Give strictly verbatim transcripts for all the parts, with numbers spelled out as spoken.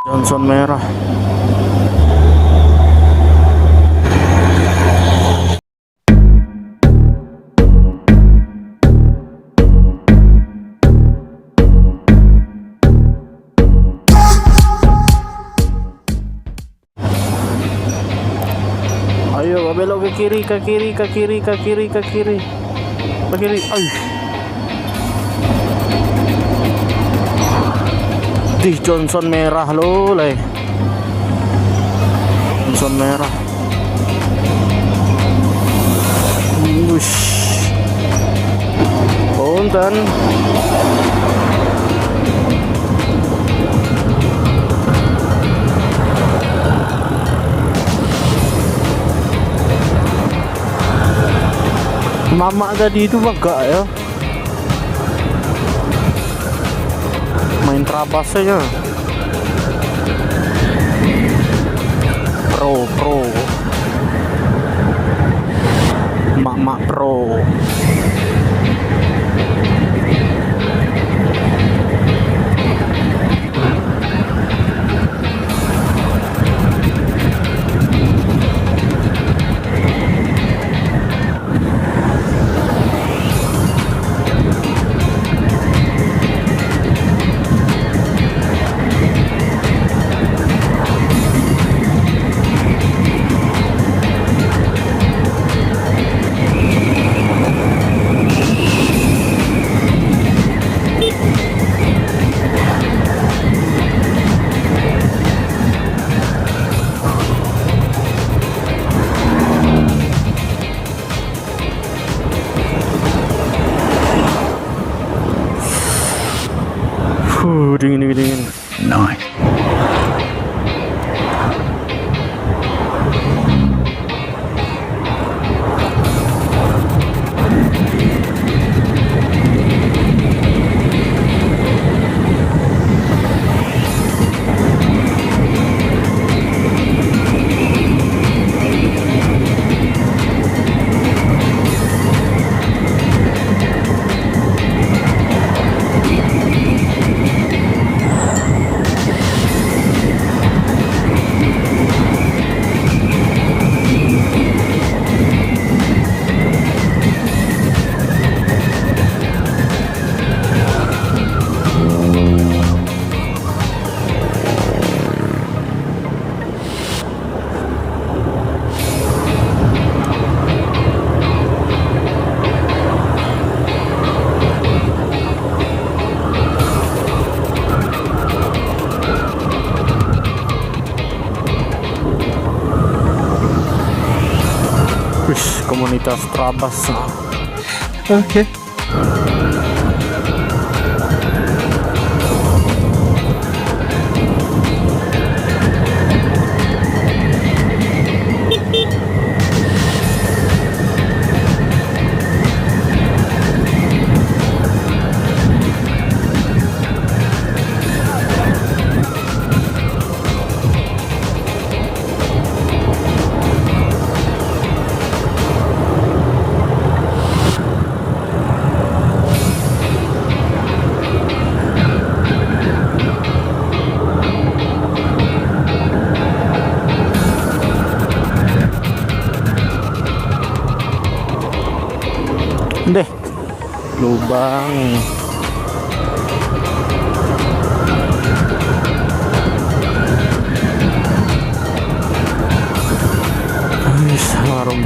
Johnson merah. Ayo, belok ke kiri, ke kiri, ke kiri, ke kiri, ke kiri. Ke kiri. Ai. Dih, Johnson merah lo, lai. Johnson merah. Wush. Punten. Mamak tadi tu bagak yo. Main terabas sajo. Pro, pro. Mak-mak pro. Huh, dingin, dingin, dingin. Nice. Wis, komunitas Trabas. Oke. Ndeh. Lubang. Ais, harum.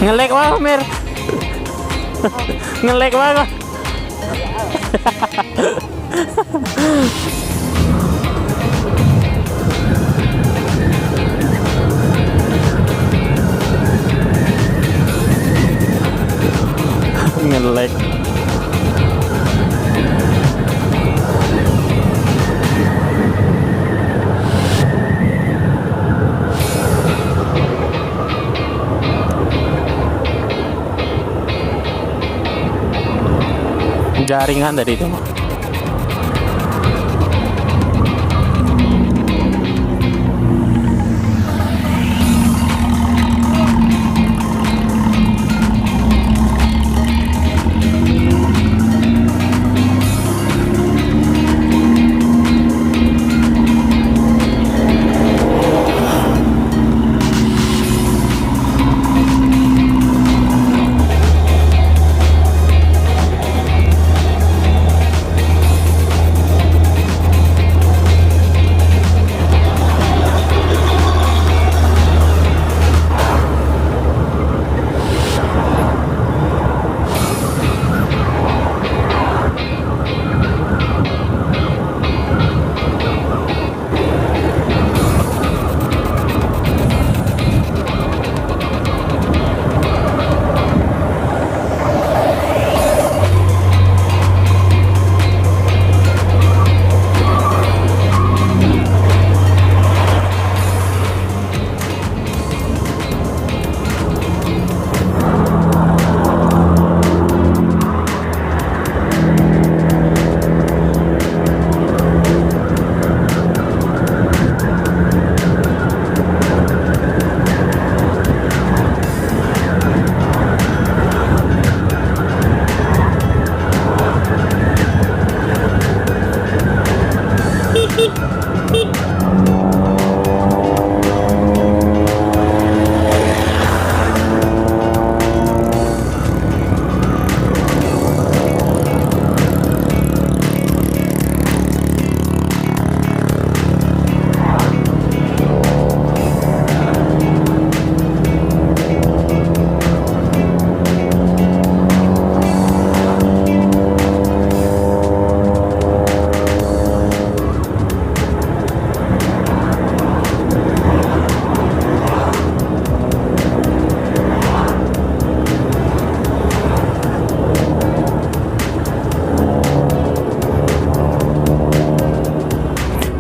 Nge-lag wah, Mir. Nge-lag wah. Nge-lag. Jaringan tadi tu.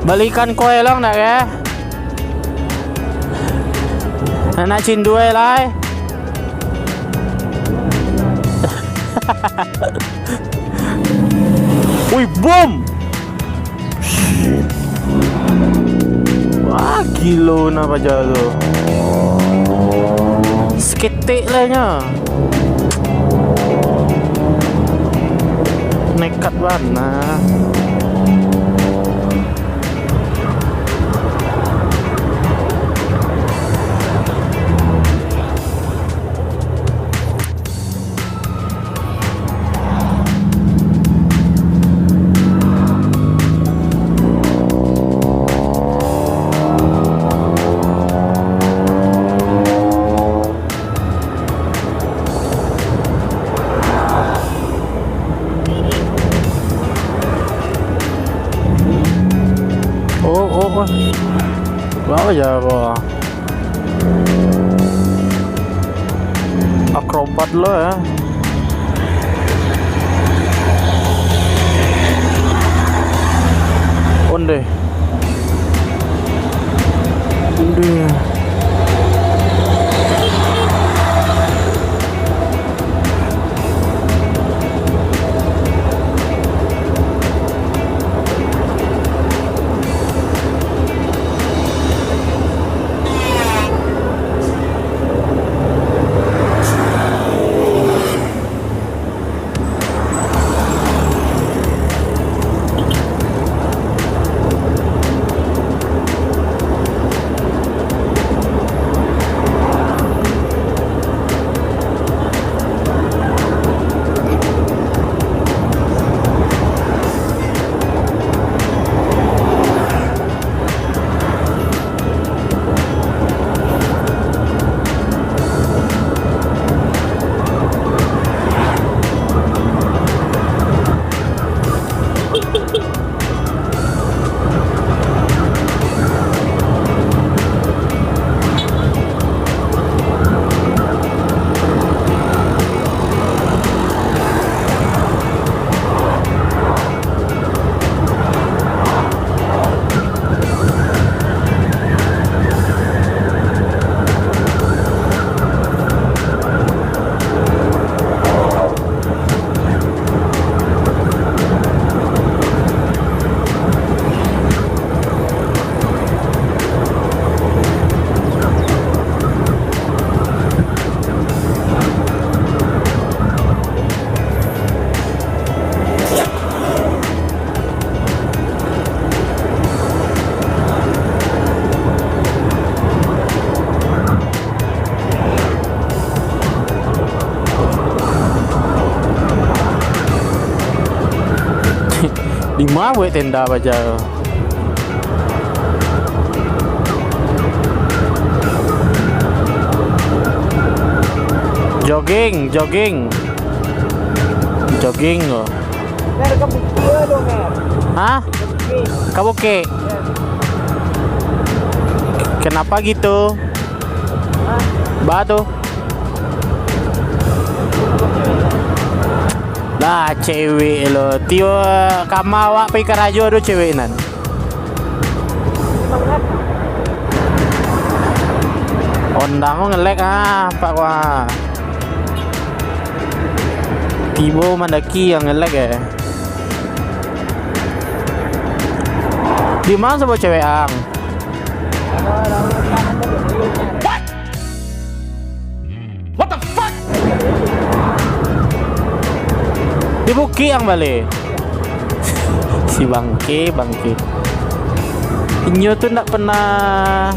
Balikan koe lang nak, eh? Anak cindue lai. Wih, bom! Wah, gilo nah paja tu. Saketek lah nyo. Nekat bana. Oh, oh, oh. Bawa aja, bawa. Akrobat lo ya. Onde. Onde. Di ma buek tenda baja? Jogging, jogging. Jogging ko. Mer, ka bukik lo, Mer. Hah? Bukik. Ka bukik? Kenapa gitu? Hah? Ba tu. Lah, cewek lo. Tio kama awak pai karajo tu cewek nan. Ondang ko nge-lag ah, pak wah. Tibo mandaki yang nge-lag eh. Di ma sabo cewek ang? What? What the fuck? Di bukik ang balik. Si bangke, bangke. Inyo tu ndak pernah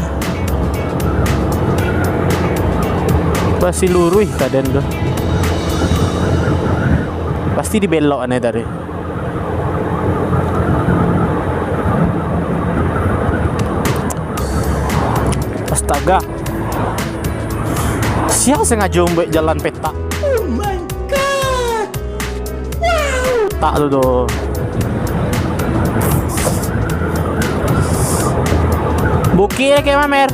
basi luruih kadan tu. Pasti dibelok aneh tadi. Astaga. Sia sengajo mambuek jalan petak. Oh my god. Wow. Tak tu tu. Bukik lah kayak mamer.